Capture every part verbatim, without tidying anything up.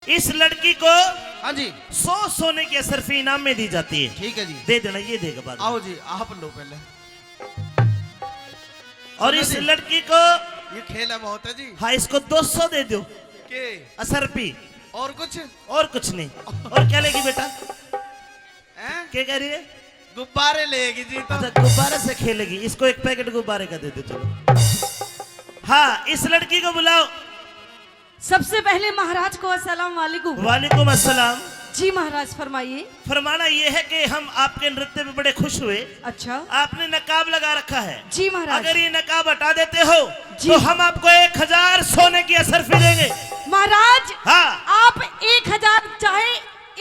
इस लड़की को हाँ जी। सौ सोने की असरफी इनाम में दी जाती है। ठीक है जी। दे देना, ये देगा बाद में। आओ जी, आप लो पहले। और सुनो इस जी। लड़की को ये खेला बहुत है जी। हाँ, इसको दो सौ दे दो। के? असरफी। और कुछ? और कुछ नहीं। और क्या लेगी बेटा? हैं? क्या कह रही है? गुब्बारे लेगी जी तो। अच्छा, गुब्बारे से खेलेगी। इसको एक पैकेट गुब्बारे का दे दो, चलो। हाँ, इस लड़की को बुलाओ। सबसे पहले महाराज को अस्सलाम वालेकुम। वालेकुम अस्सलाम। जी महाराज, फरमाइए। फरमाना ये है कि हम आपके नृत्य पे बड़े खुश हुए। अच्छा। आपने नकाब लगा रखा है। जी महाराज। अगर ये नकाब हटा देते हो जी। तो हम आपको एक हजार सोने की असरफी देंगे। महाराज, हाँ। आप एक हजार चाहे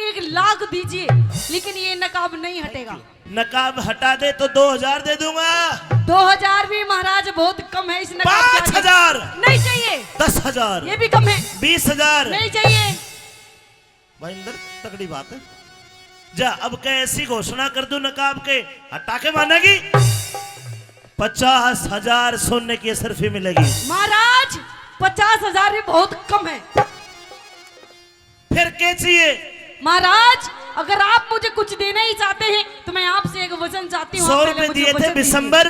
एक लाख दीजिए, लेकिन ये नकाब नहीं हटेगा। नकाब हटा दे तो दो हजार दे दूंगा। दो हजार भी महाराज बहुत कम है इस नकाब के आगे। पाँच हजार। नहीं चाहिए। दस हजार। ये भी कम है। बीस हजार। नहीं चाहिए। भाई इंदर, तगड़ी बात है। जा, अब के ऐसी घोषणा कर दूं नकाब के, हटा के मानेगी? पचास हजार सोने की असरफी मिलेगी। महाराज, पचास हजार भी बहुत कम है। फिर क्या चाहिए? महाराज, अगर आप मुझे कुछ देना ही चाहते हैं तो मैं आपसे एक वचन चाहती हूँ, आप सौ पहले रुपए मुझे दिए थे वचन दीजिए। दिसंबर,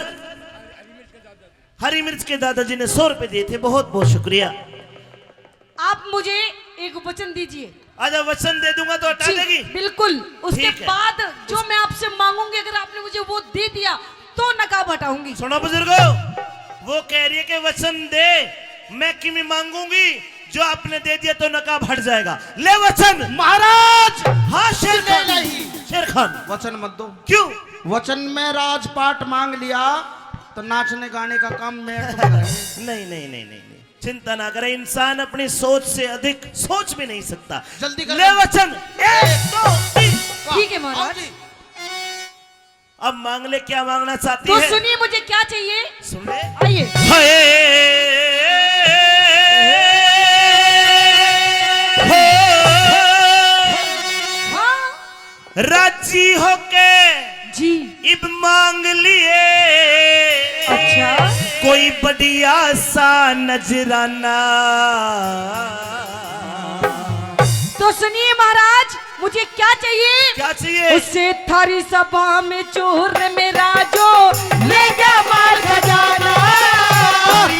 हरी मिर्च के दादाजी ने सौ रुपए दिए थे, बहुत बहुत शुक्रिया। आप मुझे एक वचन दीजिए। अच्छा, वचन दे दूंगा तो हटा जी, देगी? बिल्कुल। उसके ठीक है। बाद जो उस- मैं आपसे मांगूंगी, अगर आपने मुझे वो दे दिया तो नकाब हटाऊंगी। सुनो बुजुर्गो, वो कह रही है कि वचन दे, मैं किमी मांगूंगी, जो आपने दे दिया तो नकाब हट जाएगा। ले वचन। महाराज! हाँ शेर खान। नहीं। शेर खान। वचन मत दो। क्यों? वचन में राजपाट मांग लिया तो नाचने गाने का काम मैं तुम करेंगे। नहीं, नहीं, नहीं, नहीं, नहीं। चिंता ना करें, इंसान अपनी सोच से अधिक सोच भी नहीं सकता। जल्दी कर ले दो। वचन, एक, दो, तीन। ठीक है महाराज। आओ जी। अब मांग ले, क्या मांगना चाहती तो है? सुनिए, मुझे क्या चाहिए? सुन ले। आइए। हाय। हो। हाँ। राजी होके जी। इब मांग लिए। अच्छा। कोई बढ़िया सा नजराना। तो सुनिए महाराज, मुझे क्या चाहिए? क्या चाहिए? उसे थारी सभा में चोर मेरा जो ले गया माल खजाना।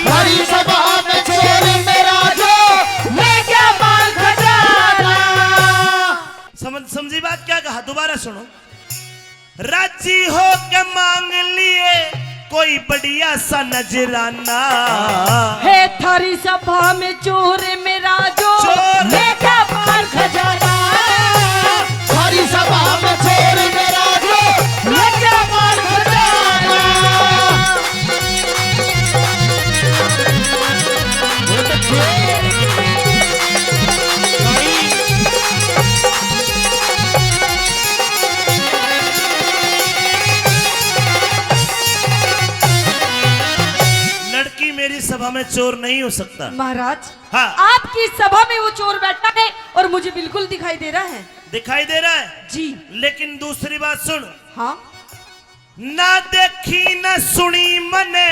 थारी सभा में चोर मेरा जो ले गया माल खजाना। समझ, समझी बात? क्या कहा, दोबारा सुनो। राजी हो के मांग लिए कोई बढ़िया सा नजराना। है थारी सभा में चोर मेरा जो चोर। लेके माल खजाना। थारी सभा में चोर मेरा जो लेके माल खजाना। लड़की मेरी सभा में चोर नहीं हो सकता। महाराज, हाँ। आपकी सभा में वो चोर बैठा है और मुझे बिल्कुल दिखाई दे रहा है। दिखाई दे रहा है? जी। लेकिन दूसरी बात सुन। हाँ। ना देखी ना सुनी मने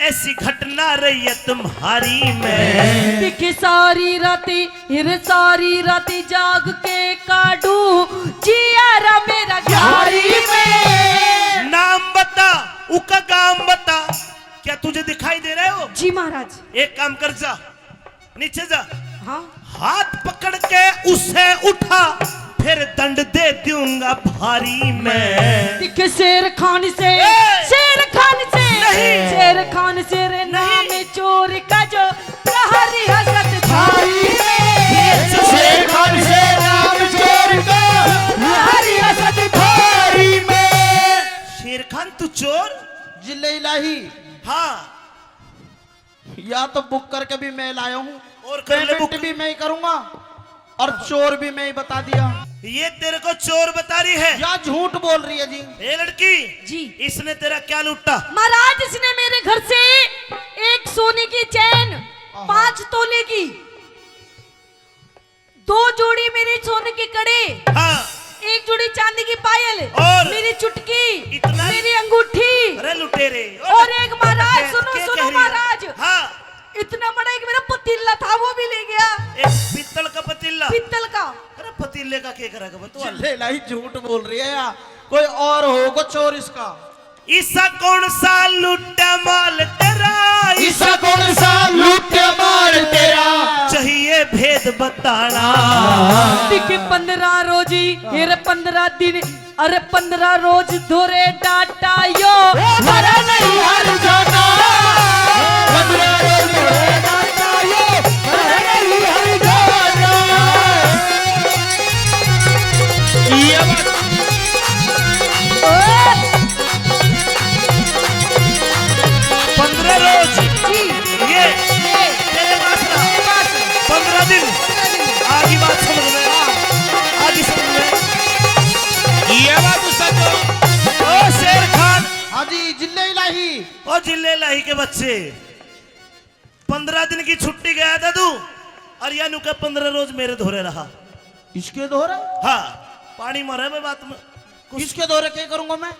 ऐसी घटना रही है तुम्हारी में। दिखे सारी राती, हिर सारी राती जाग के काढू जियारा मेरा घारी में। नाम बता, उका गाम बता, क्या तुझे दिखाई दे रहे हो? जी महाराज। एक काम कर, जा नीचे जा। हाँ। हाथ पकड़ के उसे उठा, फिर दंड दे दूंगा भारी मैं। दिख शेर खान से, ए! शेर खान से, नहीं। शेर खान से रे नाम नहीं। चोर का जो प्रहरी हसत थारी में। शेर खान से नाम चोर का प्रहरी हसत थारी में। शेर खान तू चोर? जिले इलाही। हाँ। या तो बुक करके भी मैं लाया हूँ, और कर ले payment बुक। भी मैं ही करूंगा और चोर भी मैं ही बता दिया। ये तेरे को चोर बता रही है। या झूठ बोल रही है जी। ए लड़की, जी। इसने तेरा क्या लूटा? महाराज, इसने मेरे घर से एक सोने की चैन, आहा। पाँच तोले की, दो जोड़ी मेरे सोने के कड़े, हाँ। एक जोड़ी चांदी की पायल, और मेरी चुटकी, इतना? मेरी अंगूठी। अरे लुटेरे, और एक महाराज, क्या, सुनो, क्या सुनो कह रही है? महाराज। हाँ। इतना बड़ा एक मेरा पतीला था, वो भी ले गया। एक पीतल का पतीला। पीतल का। अरे पतीले का के करेगा बतवा? जिल्ले लाई झूठ बोल रही है यार, कोई और होगा चोर इसका। इसा कौन सा लुट्टा माल तेरा? इसा कौन सा लुट्टा माल तेरा? चाहिए भेद बताना। दिखे पंद्रह रोजी, हेरे पंद्रह दिन, अरे पंद्रह रोज धोरे डाटा यो। भरा नहीं हर जाना। पंद्रह रोज धोरे डाटा यो। भरा नहीं हर जाना। ये बात। पंद्रह रोज। जी। ये। ये। तेरे पास ना। तेरे पास। पंद्रह दिन। पंद्रह दिन। आगी बात समझ में। हाँ। आगी समझ में। ये बात तो सच है। ओ शेर खान। हाँ जी, जिल्ले इलाही। ओ जिल्ले इलाही के बच्चे, पंद्रह दिन की छुट्टी गया था तू, और या नु के पंद्रह रोज मेरे धोरे रहा। इसके धोरे? हाँ, पानी मारे मैं बात में। कुछ इसके धोरे क्या करूंगा मैं?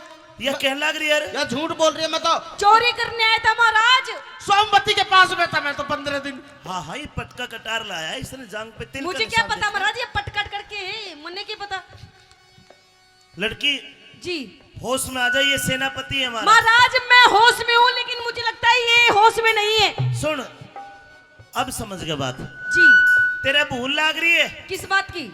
या कहने लग रही है रे। या झूठ बोल रही है, मैं तो चोरी करने आया था महाराज। सोमवती के पास में था मैं तो पंद्रह दिन। हाँ, हाँ, ये पटका कटार लाया है इसने जांग पे, तिल का निशान देखा। मुझे क्या पता महाराज, ये पटका करके है, मन्ने क्या पता। लड़की, जी। होश में आ जाइए, सेनापति है हमारा। महाराज, मैं होश में हूँ, लेकिन मुझे लगता है ये होश में नहीं है। सुन, अब समझ गया बात। जी। तेरे भूल लाग रही है। किस बात की?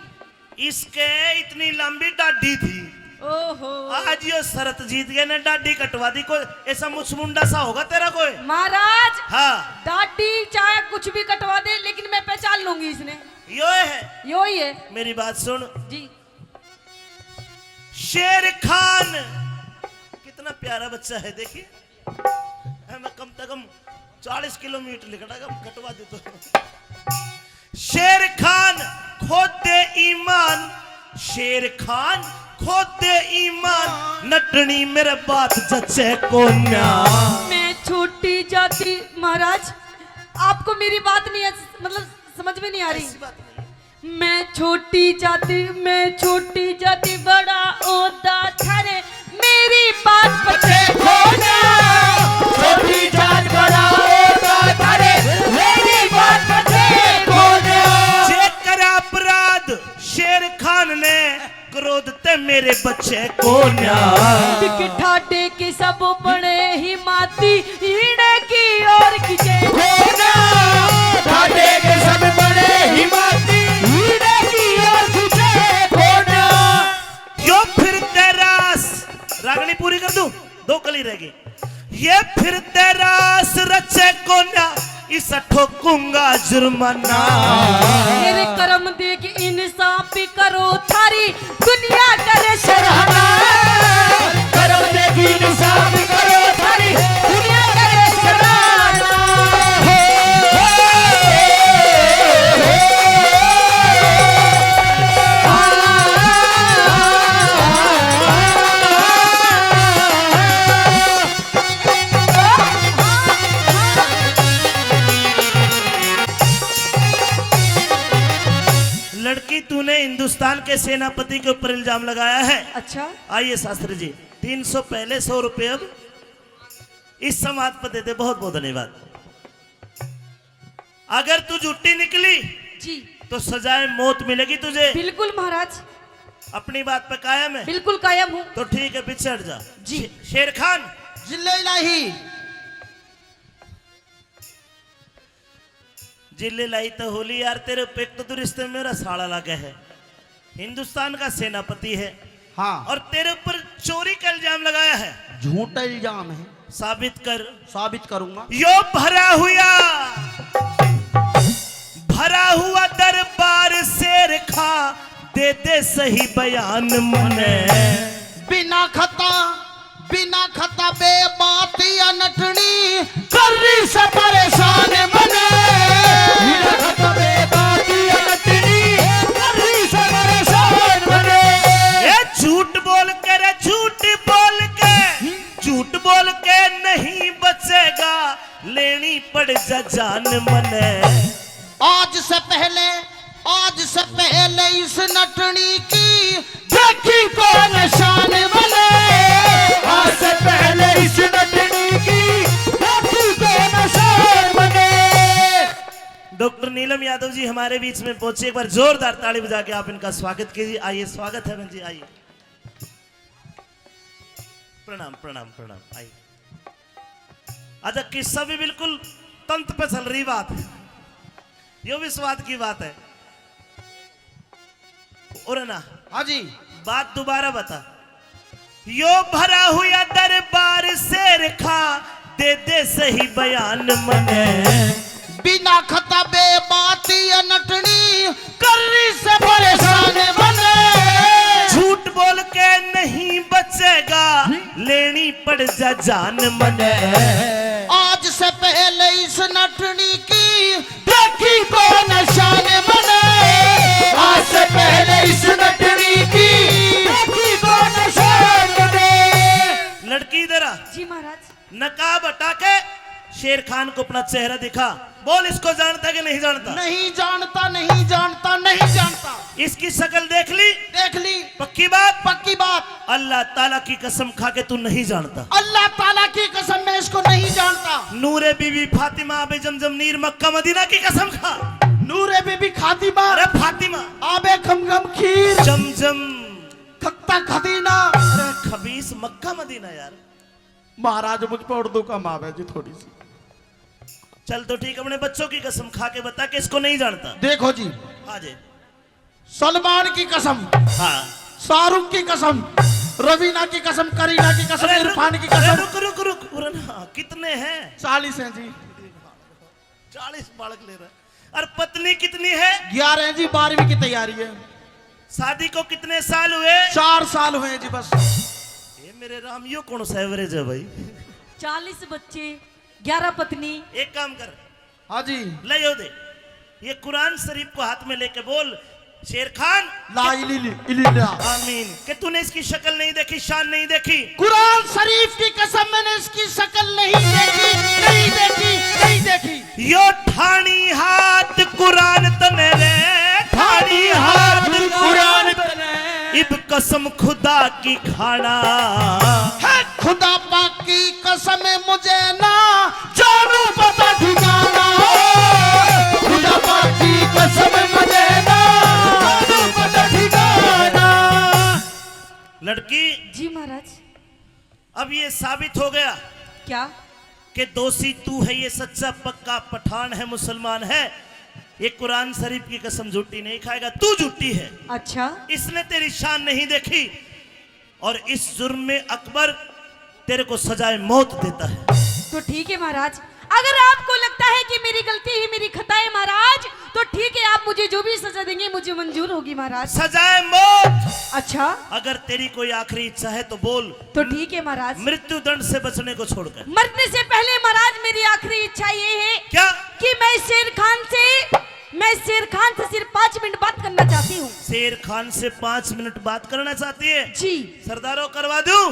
इसके इतनी लंबी डाढ़ी थी। ओहो। आज यो शर्त जीत गया, ने डाढ़ी कटवा दी। कोई ऐसा मुछमुंडा सा होगा तेरा कोई? महाराज, हाँ। डाढ़ी चाहे कुछ भी कटवा दे, लेकिन मैं पहचान लूंगी इसने। यो है? यो ही है। मेरी बात सुन। जी। शेर खान, कितना प्यारा बच्चा है, देखिए। हाँ, मैं कम से कम चालीस किलोमीटर लिखना कम कटवा दे तो। शेर खान, खोदे ईमान, शेर खान, खोदे ईमान, नटनी मेरे बात जचे कोन्या। मैं छोटी जाति, महाराज, आपको मेरी बात नहीं है, मतलब समझ में नहीं आ रही। ऐसी बात नहीं है। मैं छोटी जाति, मैं छोटी जाति, बड़ा ओदा थारे, मेरी बात पचे कोन्या। छोटी जात बड़ा ओदा थारे, मेरी बात पचे कोन्या। जे करे अपराध शेर खान ने, क्रोध ते मेरे बचे कोन्या। दिख ठाडे के सब बड़े ही माती, इने की और किसे कोन्या। ठाडे के सब बड़े ही माती, इने की और किसे कोन्या। यो फिरते रास, रागनी पूरी कर दूं, दो कली रह गई। ये फिरते रास रचे कोन्या, इस ठोकूंगा जुर्माना। मेरे कर्म देख इंसाफ करो, थारी दुनिया करे सराहना। कर्म देख इंसाफ करो, थारी दुनिया करे सराहना। लड़की, तूने हिंदुस्तान के सेनापति के ऊपर इल्जाम लगाया है। अच्छा। आइए शास्त्री जी, तीन सौ पहले, सौ रुपए अब इस संवाद पर दे दे। बहुत बहुत धन्यवाद। अगर तू झूठी निकली जी। तो सजाए मौत मिलेगी तुझे। बिल्कुल महाराज। अपनी बात पे कायम है? बिल्कुल कायम हूँ। तो ठीक है, पीछे हट जा। जी। शे-, शेर खान। जिल्ले इलाही। जिल्ले इलाही तो होली यार, तेरे पे एक तो तू रिश्ते में मेरा साला लगा है, हिंदुस्तान का सेनापति है। हाँ। और तेरे ऊपर चोरी का इल्जाम लगाया है। झूठा इल्जाम है। साबित कर। साबित करूंगा। यो भरा हुआ, भरा हुआ दरबार शेर खां, दे दे सही बयान मने। बिना खता, बिना खता बे बात या नटनी, कर रही से परेशान मने। बिना खता बे बात या नटनी, कर रही से परेशान मने। ए झूठ बोल के रे, झूठ बोल के, झूठ बोल के नहीं बचेगा, लेनी पड़ जा जान मने। आज से पहले, आज से पहले इस नटनी की देखी को निशान मने। आज से पहले इस नटनी की देखी को निशान मने। डॉक्टर नीलम यादव जी हमारे बीच में पहुंची, एक बार जोरदार ताली बजा के आप इनका स्वागत कीजिए। आइए, स्वागत है बहन जी, आइए। प्रणाम, प्रणाम, प्रणाम। आइए। अच्छा, किस्सा भी बिल्कुल तंत पे चल रही बात, यो भी स्वाद की बात है। और ना, हाँ जी। बात दोबारा बता। यो भरा हुआ दरबार शेर खां, दे दे सही बयान मने। बिना खताबे बात या नटनी, कर रही से परेशान मने। झूठ बोल के नहीं बचेगा, लेनी पड़ जा जान मने। आज से पहले इस नटनी की देखी को निशान मने। आज से पहले इस नटनी की देखी को निशान मने। लड़की इधर आ। जी महाराज। नकाब हटा के शेर खान को अपना चेहरा दिखा। बोल, इसको जानता कि नहीं जानता? नहीं जानता, नहीं जानता, नहीं जानता। इसकी शक्ल देख ली? देख ली। पक्की बात? पक्की बात। अल्लाह ताला की कसम खा के तू नहीं जानता। अल्लाह ताला की कसम, मैं इसको नहीं जानता। नूरे बीबी फातिमा आबे जमजम नीर मक्का मदीना की कसम खा। नूरे बीबी खातिमा। अरे फातिमा। आबे खमखम खीर। जमजम। खत्ता खदीना। अरे खबीस मक्का मदीना यार। महाराज, मुझ पर उर्दू कम आवे जी थोड़ी सी। चल तो ठीक, अपने बच्चों की कसम खा के बता कि इसको नहीं जानता। देखो जी। हाँ जी। सलमान की कसम, हाँ। शाहरुख की कसम, रवीना की कसम, करीना की कसम, अरे रुक, इरफान की अरे कसम। रुक, रुक, रुक, उरे ना, कितने हैं? चालीस हैं जी। चालीस बालक ले रहा है। और पत्नी कितनी है? ग्यारह हैं जी, बारहवीं की तैयारी है। शादी को कितने साल हुए? चार साल हुए हैं जी बस। ये मेरे राम, यो कौन सा एवरेज है भाई? चालीस बच्चे, ग्यारह पत्नी। एक काम कर। हाँ जी। ले यो दे, ये कुरान शरीफ को हाथ में लेके बोल, शेर खान। ला इली-, इली-, इलिल्ला। आमीन। कि तूने इसकी शक्ल नहीं देखी, शान नहीं देखी। कुरान शरीफ की कसम, मैंने इसकी शक्ल नहीं देखी, नहीं देखी, नहीं देखी। यो ठाणी हाथ कुरान तने रे, ठाणी हाथ कुरान तने। इब कसम खुदा की खाना। है खुदा पाक की कसम, मुझे ना जानू पता ठिकाना। खुदा पाक की कसम, मुझे ना जानू पता ठिकाना। लड़की। जी महाराज। अब ये साबित हो गया। क्या? कि दोषी तू है, ये सच्चा पक्का पठान है, मुसलमान है, ये कुरान शरीफ की कसम झूठी नहीं खाएगा, तू झूठी है। अच्छा। इसने तेरी शान नहीं देखी और इस जुर्म में अकबर तेरे को सजाए मौत देता है। तो ठीक है महाराज, अगर आपको लगता है कि मेरी गलती ही मेरी खता है महाराज, तो ठीक है, आप मुझे जो भी सजा देंगे, मुझे मंजूर होगी महाराज। सजाए मौत। अच्छा। अगर तेरी कोई आखिरी इच्छा है तो बोल। तो ठीक है महाराज। मृत्यु दंड से बचने को छोड़कर। मरने से पहले महाराज, मेरी आखिरी इच्छा ये है। क्या? कि मैं शेर खान से, मैं शेर खान से सिर्फ पाँच मिनट बात करना चाहती हूँ। शेर खान से पाँच मिनट बात करना चाहती है? जी। सरदारों, करवा दूं?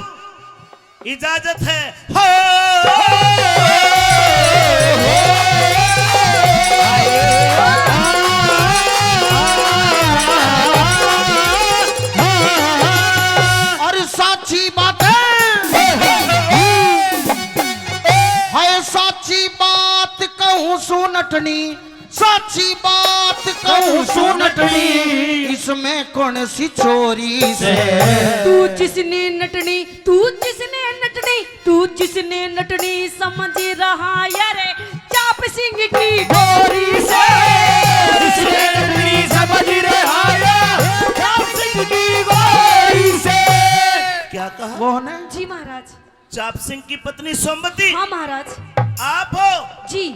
इजाजत है। हो। और साची बात है, है साची बात कहूँ सू नटनी, साची बात कहूँ सू नटनी, इसमें कौन सी चोरी से? तू जिसने नटनी, तू जिसने नटनी, तू जिसने नटनी समझ रहा यारे, चाप सिंह की गोरी से। जिसने नटनी समझ रहा यारे, चाप सिंह की गोरी से। क्या कहा? वो ना? जी महाराज। चाप सिंह की पत्नी सोमवती। हाँ महाराज। आप हो? जी।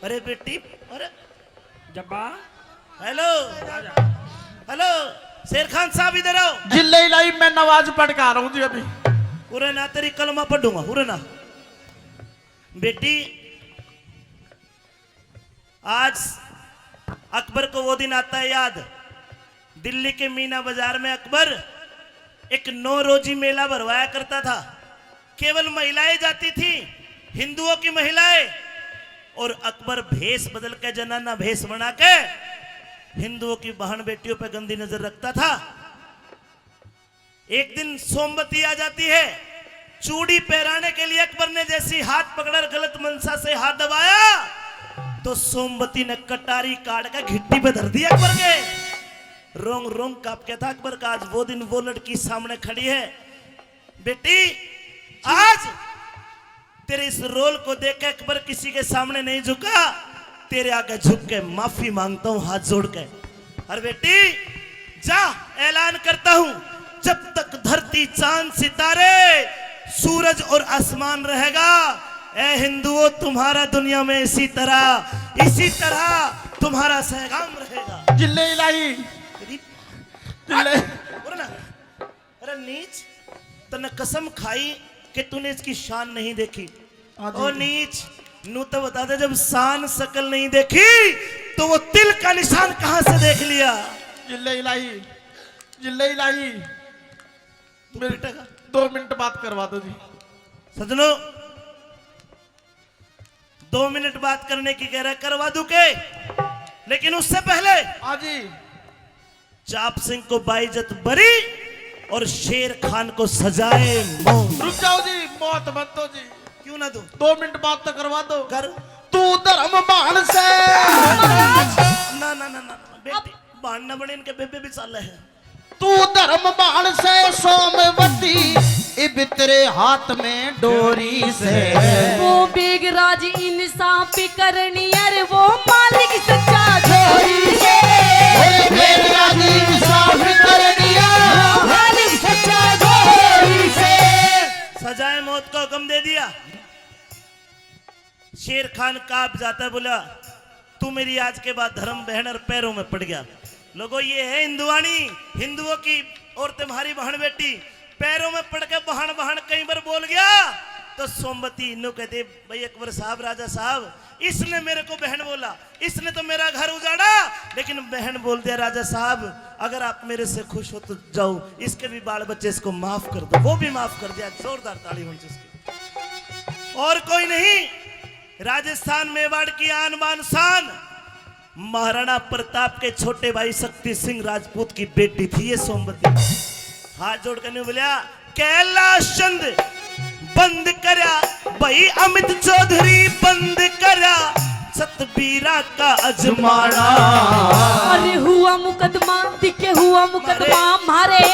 अरे बेटी, अरे जब्बा। हेलो, हेलो, शेर खान साहब इधर आओ। जिले लाइव में नमाज पढ़ के आ रहा हूँ जी अभी। उरे ना, तेरी कलमा पढ़ूंगा, उरे ना। बेटी, आज अकबर को वो दिन आता है याद, दिल्ली के मीना बाजार में अकबर एक नौ रोजी मेला भरवाया करता था। केवल महिलाएं जाती थी, हिंदुओं की महिलाएं, और अकबर भेष बदल के, जनाना भेष बना के हिंदुओं की बहन बेटियों पे गंदी नजर रखता था। एक दिन सोमवती आ जाती है, चूड़ी पहराने के लिए अकबर ने जैसी हाथ पकड़ा, गलत मंशा से हाथ दबाया, तो सोमवती ने कटारी काट के घिट्टी पे धर दिया अकबर के। रोंग रोंग कांप गया था अकबर का। आज वो दिन, वो लड़की सामने खड़ी है। बेटी, आज तेरे इस रोल को देख के अकबर किसी के सामने नहीं झुका, तेरे आगे झुक के माफी मांगता हूं हाथ जोड़ के। और बेटी, जा, ऐलान करता हूं, जब तक धरती, चांद, सितारे, सूरज और आसमान रहेगा, ए हिंदुओं, तुम्हारा दुनिया में इसी तरह, इसी तरह तुम्हारा सहगाम रहेगा। जिल्ले इलाही। तेरी जिल्ले। बोल ना। अरे नीच, तन्ने कसम खाई कि तूने इसकी शान नहीं देखी। हाँ जी। ओ नीच, नू तो बता दे, जब शान शकल नहीं देखी तो वो तिल का निशान कहां से देख लिया? जिल्ले इलाही, जिल्ले इलाही। तू मेरे पिटेगा? दो मिनट बात करवा दो जी। सजनों, दो मिनट बात करने की कह रहा, करवा दूं के? लेकिन उससे पहले हाँ जी। चाप सिंह को बाइज्जत बरी और शेर खान को सजाए मौत। रुक जाओ जी, मौत मत दो जी। क्यों ना दूं? दो मिनट बात तो करवा दो। कर। तू धर्म भाण से। ना, ना, ना, ना, ना, बेटी, भाण ना बने, इनके बेबे भी चाले हैं। तू धर्म भाण से सोमवती, इब तेरे हाथ में डोरी से। वो बेगराज इंसाफ करनी, अरे वो मालिक सच्चा छोरी से। अरे बेगराज इंसाफ करनी, अरे वो मालिक सच्चा छोरी से। सजाए मौत का हुक्म दे दिया। शेर खान कांप जाता है, बोला, "तू मेरी आज के बाद धर्म बहन और पैरों में पड़ गया।" लोगो, ये है हिंदुआणी, हिंदुओं की औरतें, हमारी बहन बेटी पैरों में पड़ के बहन बहन कई बार बोल गया, तो सोमवती इन्नू कहते, "भाई अकबर साहब, राजा साहब, इसने मेरे को बहन बोला, इसने तो मेरा घर उजाड़ा, लेकिन बहन बोल दिया, राजा साहब, अगर आप मेरे से खुश हो तो जाओ, इसके भी बाल बच्चे, इसको माफ कर दो।" वो भी माफ कर दिया। जोरदार ताली होनी चाहिए इसकी। और कोई नहीं, राजस्थान मेवाड़ की आन बान शान, महाराणा प्रताप के छोटे भाई शक्ति सिंह राजपूत की बेटी थी ये सोमवती। हाथ जोड़ कर नहीं बोलिया, "कैलाश चंद बंद करया, भाई अमित चौधरी बंद करया, सतबीरा का अजमाना।" अरे हुआ मुकदमा, दिखे हुआ मुकदमा, मारे। मारे